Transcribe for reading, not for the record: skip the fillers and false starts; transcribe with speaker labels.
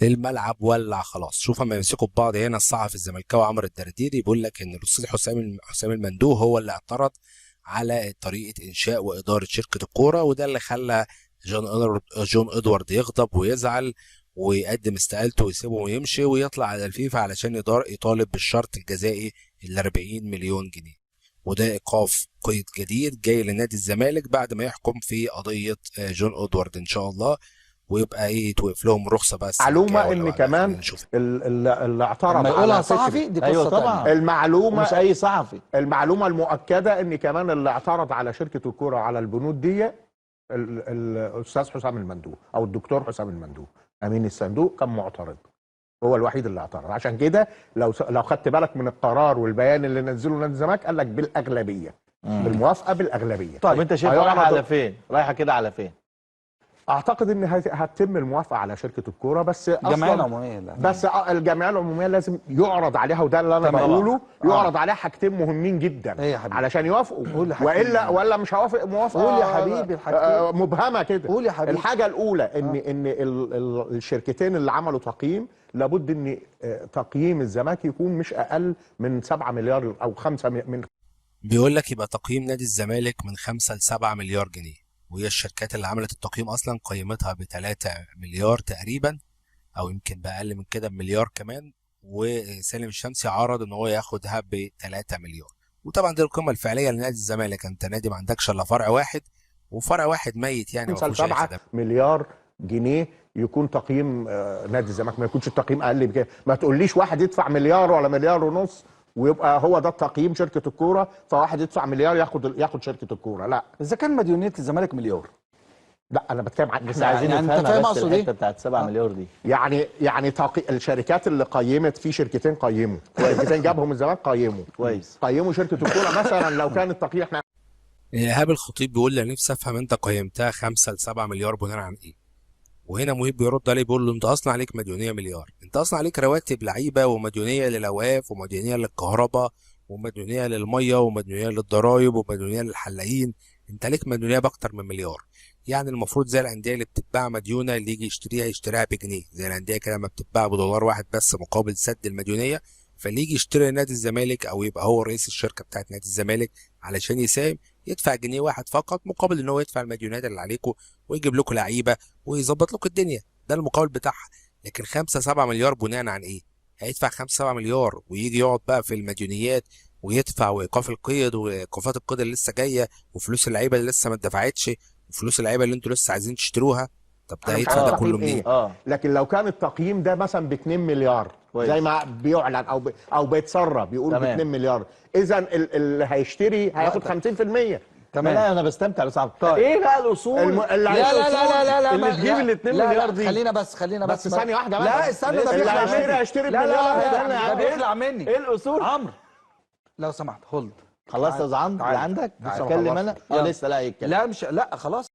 Speaker 1: الملعب ولع خلاص. شوف اما يمسكوا ببعض هنا. الصحفي الزملكاوي عمرو الدرديري بيقول لك ان الاستاذ حسام المندوه هو اللي اعترض على طريقه انشاء واداره شركة الكورة، وده اللي خلى جون ادوارد يغضب ويزعل ويقدم استقالته ويسيبه ويمشي ويطلع على الفيفا علشان يطالب بالشرط الجزائي ال 40 مليون جنيه. وده ايقاف قيد جديد جاي لنادي الزمالك بعد ما يحكم في قضية جون ادوارد ان شاء الله، ويبقى ايه توقف لهم رخصه بقى.
Speaker 2: معلومة ان كمان اللي اعترض على
Speaker 3: صحفي دي قصة.
Speaker 4: ايوه طبعا
Speaker 2: المعلومة
Speaker 4: مش اي صحفي.
Speaker 2: المعلومة المؤكدة ان كمان اللي اعترض على شركة الكورة على البنود دي الاستاذ حسام المندوه او الدكتور حسام المندوه امين الصندوق كان معترض، هو الوحيد اللي اعترض. عشان كده لو خدت بالك من القرار والبيان اللي نزله نادي الزمالك قال لك بالاغلبيه، بالموافقة بالاغلبيه.
Speaker 4: طيب انت شايف رايحة على فين؟ رايحة كده على فين؟
Speaker 2: اعتقد ان هتتم الموافقة على شركة الكورة، بس
Speaker 3: الجمعية العمومية. لا
Speaker 2: بس الجمعية العمومية لازم يعرض عليها، وده اللي انا بقوله، يعرض عليها حاجتين مهمين جدا
Speaker 3: إيه يا حبيبي؟
Speaker 2: علشان يوافقوا، والا ولا مش هوافق موافقة
Speaker 3: قول يا حبيبي الحاجتين
Speaker 2: مبهمة كده.
Speaker 3: قول يا حبيبي.
Speaker 2: الحاجة الاولى ان ان الشركتين اللي عملوا تقييم لابد ان تقييم الزمالك يكون مش اقل من 7 مليار او 5 من،
Speaker 1: بيقول لك يبقى تقييم نادي الزمالك من 5 ل 7 مليار جنيه، وهي الشركات اللي عملت التقييم اصلا قيمتها ب 3 مليار تقريبا او يمكن باقل من كده بمليار كمان، وسالم الشمسي عرض ان هو ياخدها ب 3 مليار. وطبعا دي القيمة الفعلية لنادي الزمالك، انت نادي ما عندكش الا فرع واحد، وفرع واحد ميت يعني،
Speaker 2: 5 7 مليار جنيه يكون تقييم نادي الزمالك، ما يكونش التقييم اقل بكده. ما تقوليش واحد يدفع مليار ولا مليار ونص ويبقى هو ده التقييم شركة الكورة، فواحد يدفع مليار ياخد شركة الكورة. لا،
Speaker 3: اذا كان مديونية الزمالك مليار،
Speaker 2: لا انا بتكلم عن
Speaker 4: بس عايزين
Speaker 3: يعني
Speaker 4: نفهمها بس الحتة بتاعت 7 مليار دي.
Speaker 2: يعني الشركات اللي قيمت، في شركتين قيموا، شركتين جابهم الزمالك قيموا
Speaker 4: كويس،
Speaker 2: قيموا شركة الكورة مثلا لو كان التقييم احنا.
Speaker 1: ايهاب الخطيب بيقول لي نفسي افهم انت قيمتها 5 ل 7 مليار بناء عن ايه؟ وهنا مهيب بيرد عليه بيقول له انت اصلا عليك مديونية مليار، انت اصلا عليك رواتب لعيبة ومديونيه للاوقاف ومديونيه للكهرباء ومديونيه للمية ومديونيه للضرايب ومديونيه للحلاقين، انت عليك مديونية باكتر من مليار. يعني المفروض زي الاندية اللي بتتباع مديونه اللي يجي يشتريها يشتريها بجنيه، زي الاندية كده ما بتتباع بدولار واحد بس مقابل سد المديونيه، فاللي يجي يشتري نادي الزمالك او يبقى هو رئيس الشركة بتاعت نادي الزمالك علشان يساهم يدفع جنيه واحد فقط مقابل ان هو يدفع المديونات اللي عليكم ويجيب لكم لعيبة ويظبط لكم الدنيا، ده المقابل بتاعها. لكن 5 7 مليار بناء عن ايه؟ هيدفع 5 7 مليار ويجي يقعد بقى في المديونيات ويدفع وايقاف القيد وايقافات القيد اللي لسه جاية وفلوس اللعيبة اللي لسه ما اتدفعتش وفلوس اللعيبة اللي انتوا لسه عايزين تشتروها. طب ده هيدفع ده كله منين؟
Speaker 2: لكن لو كان التقييم ده مثلا ب 2 مليار كويس، زي ما بيعلن او او بيتسرب بيقول ب 2 مليار، اذا اللي هيشتري هياخد 50%.
Speaker 4: تمام. لا انا بستمتع بس. طيب ايه بقى الاصول؟
Speaker 3: لا لا لا لا لا
Speaker 4: اللي تجيب ال 2 مليار دي؟
Speaker 3: خلينا بس
Speaker 2: ثانية واحدة بس.
Speaker 3: لا استنى، ده
Speaker 2: بيخلع مني، هيشتري بمليار.
Speaker 3: لا ده بيخلع مني.
Speaker 4: ايه الاصول؟
Speaker 3: عمرو لو سمحت hold.
Speaker 4: خلصت يا عمرو اللي عندك؟ اتكلم انا؟ لسه. لا يتكلم.
Speaker 3: لا مش لا خلاص.